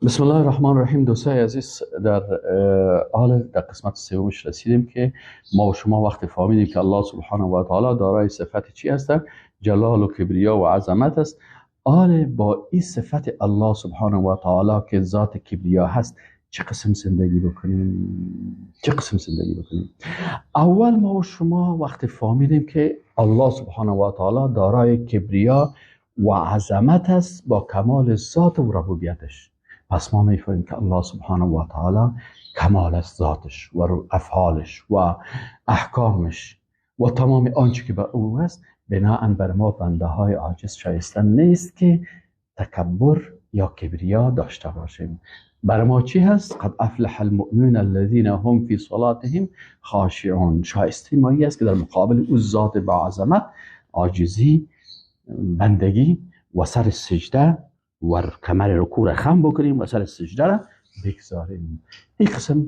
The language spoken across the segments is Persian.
بسم الله الرحمن الرحیم. دوستای عزیز، در حال در قسمت سومش رسیدیم که ما و شما وقتی فهمیدیم که الله سبحانه و تعالی دارای صفت چی هست؟ جلال و کبریا و عظمت است. حال با این صفت الله سبحانه و تعالی که ذات کبریا هست چه قسم زندگی بکنیم؟ چه قسم زندگی بکنیم؟ اول ما و شما وقتی فهمیدیم که الله سبحانه و تعالی دارای کبریا و عظمت است با کمال ذات و ربوبیتش، پس ما میفهمیم که الله سبحانه و تعالی کمال است ذاتش و افعالش و احکامش و تمام آنچه که به او است. بناءً بر ما بنده های عاجز شایسته نیست که تکبر یا کبریا داشته باشیم. بر ما چی هست؟ قد افلح المؤمنون الذين هم فی صلاتهم خاشعون. شایسته ما است که در مقابل او ذات با عظمت عاجزی، بندگی و سر سجده و کمر رکوع را خم بکنیم و سر سجده را بگذاریم. این قسم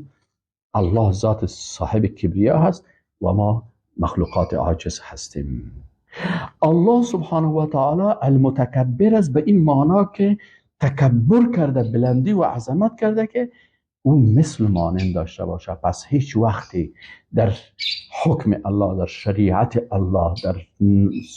الله ذات صاحب کبریا هست و ما مخلوقات عاجز هستیم. الله سبحانه و تعالی المتکبر است به این معنا که تکبر کرده، بلندی و عظمت کرده که او مثل مانند داشته باشه. پس هیچ وقتی در حکم الله، در شریعت الله، در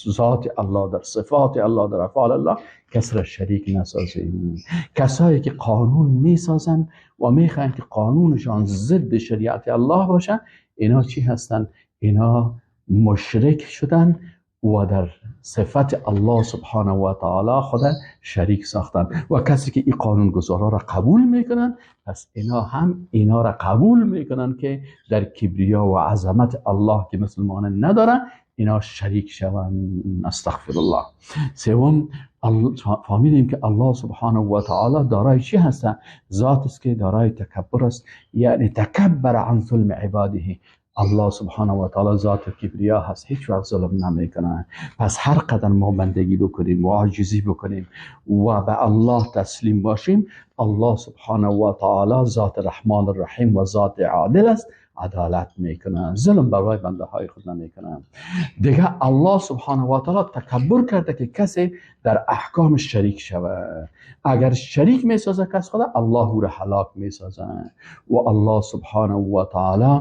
ذات الله، در صفات الله، در افعال الله کس را شریک نسازیم. کسایی که قانون میسازن و میخواین که قانونشان ضد شریعت الله باشه، اینا چی هستن؟ اینا مشرک شدن و در صفت الله سبحانه و تعالی خود شریک ساختن. و کسی که این قانون گذارا را قبول میکنن، پس اینا هم اینا را قبول میکنن که در کبریا و عظمت الله که مسلمان ندارن اینا شریک شوند. استغفر الله. سوم، فهمیدیم که الله سبحانه و تعالی دارای چی هستن؟ ذات است که دارای تکبر است، یعنی تکبر عن ظلم عباده. الله سبحانه و تعالی ذات کبریا هست، هیچ وقت ظلم نمیکنه. پس هر قدر ما بندگی بکنیم و عاجزی بکنیم و به الله تسلیم باشیم، الله سبحانه و تعالی ذات رحمان الرحیم و ذات عادل است، عدالت میکنه، ظلم برای بنده های خود نمیکنه. دیگه الله سبحانه و تعالی تکبر کرده که کسی در احکام شریک شود. اگر شریک میسازه کس خود، الله او را هلاک میسازه. و الله سبحانه و تعالی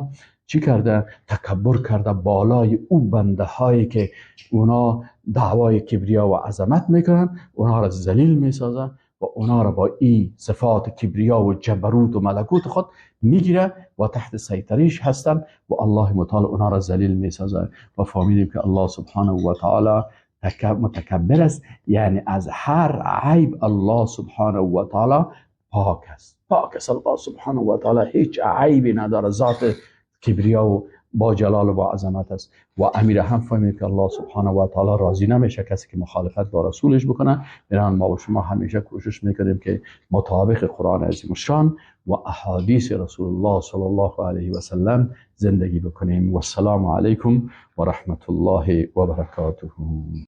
چی کرده؟ تکبر کرده بالای او بنده هایی که اونا دعوای کبریا و عظمت میکنن، اونا را ذلیل میسازه و اونا را با این صفات کبریا و جبروت و ملکوت خود میگیره و تحت سیطریش هستن و الله متعال اونا را ذلیل میسازه. و فهمیدیم که الله سبحانه و تعالی متکبر است، یعنی از هر عیب الله سبحانه و تعالی پاک است. پاک است الله سبحانه و تعالی، هیچ عیبی نداره، ذات کبریا و با جلال و با عظمت است. و امیر هم فهمید که الله سبحانه و تعالی راضی نمیشه کسی که مخالفت با رسولش بکنه. بنابراین ما و شما همیشه کوشش میکنیم که مطابق قرآن عظیم الشان و احادیث رسول الله صلی الله علیه و سلم زندگی بکنیم. و السلام علیکم و رحمت الله و برکاته.